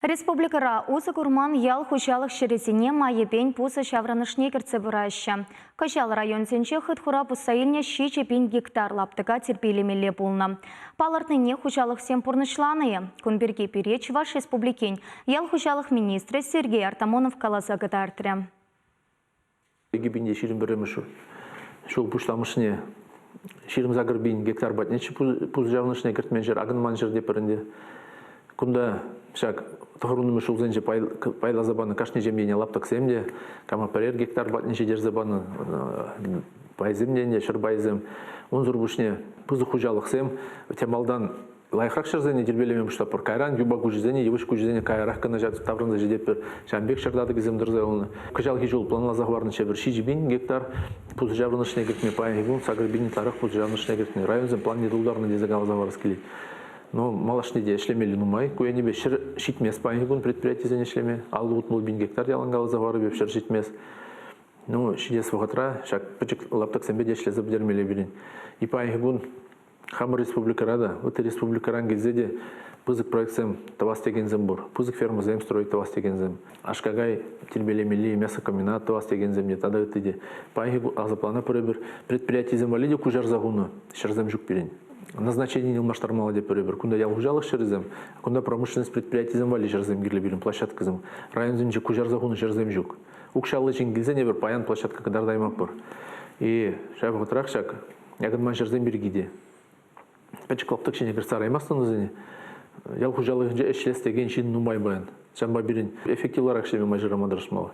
Республикӑра усӑ курман ял хуҫалӑх ҫӗрӗсене майӗпен пусӑ ҫаврӑнӑшне кӗртсе пыраҫҫӗ. Кӑҫал районсенче хыт-хура пусса илнӗ 7000 гектар лаптӑка тирпейлемелле пулнӑ. Палӑртнине хуҫалӑхсем пурнӑҫланӑ-и? Кун пирки пире Чӑваш Республикин ял хуҫалӑх министрӗ Сергей Артамонов каласа кӑтартрӗ. 2021 ҫул пуҫламӑшне 28 пин гектар патне пусӑ ҫаврӑнӑшне кӗртмен ҫӗр, акӑнман ҫӗр тетпӗр ӗнтӗ. Кунта ҫак тӑхӑрвуннӑмӗш ҫулсенче пайласа панӑ кашни ҫемьене лаптӑксем те, кама пӗрер гектар патне ҫитерсе панӑ пайсем те ӗнтӗ, ҫӗр пайӗсем. Унсӑр пуҫне пысӑк хуҫалӑхсем те малтан лайӑхрах ҫӗрсене тирпейлеме пуҫлатпӑр. Кайран юпа куҫӗсене, йывӑҫ куҫӗсене каярах кӑна таврӑнса ҫитетпӗр. Ҫавӑн пек ҫӗр татӑкӗсем тӑрса юлнӑ. Кӑҫалхи ҫул планласа хӑварнӑччӗ пӗр 7000 гектар пусӑ ҫаврӑнӑшне кӗртме. Паянхи кун 8000 ытларах пусӑ ҫаврӑнӑшне кӗртнӗ. Районсем планне тултарнӑ тесе каласа хӑварас килет. Но малашне те ӗҫлемелли нумай. Ку енӗпе ҫӗр ҫитмест паянхи кун предприятисене ӗҫлеме. 50-60 пин гектар ялан каласа хӑварӑп ҫӗр ҫитмест. Ну, ҫитес вӑхӑтра ҫак пӗчӗк лаптӑксемпе те ӗҫлесе пӗтермелле пирӗн. И паянхи кун хамӑр республикӑра та, ытти республикӑран килсе те пысӑк проектсем тӑвас текенсем пур. Пысӑк фермӑсем строить тӑвас текенсем, аш-какай тирпейлемелли мясокомбинат тӑвас текенсем те тата ытти те. Паянхи асаплана пӗр-пӗр предприятисем валли те куҫарса хунӑ ҫӗрсем ҫук пирӗн. Назначение ылмаштармалла те пӗр-пӗр. Кунта ял хуҫалӑх ҫӗрӗсем, кунта промышленность предприятисем валли ҫӗрсем кирлӗ пирӗн, площадкӑсем. Районсенче куҫарса хунӑ ҫӗрсем ҫук. Укҫаллӑ ҫын килсен эпир паян площадка кӑтартаймастпӑр. И ҫав вӑхӑтрах ҫак Якӑнман ҫӗрсем пирки те. Пӗчӗк лаптӑк ҫине кӗртсе яраймастӑн вӗсене. Ял хуҫалӑхӗнче ӗҫлес текен ҫын нумай паян. Ҫавӑнпа пирӗн эффективлӑрах ӗҫлеме май шырама тӑрӑшмалла.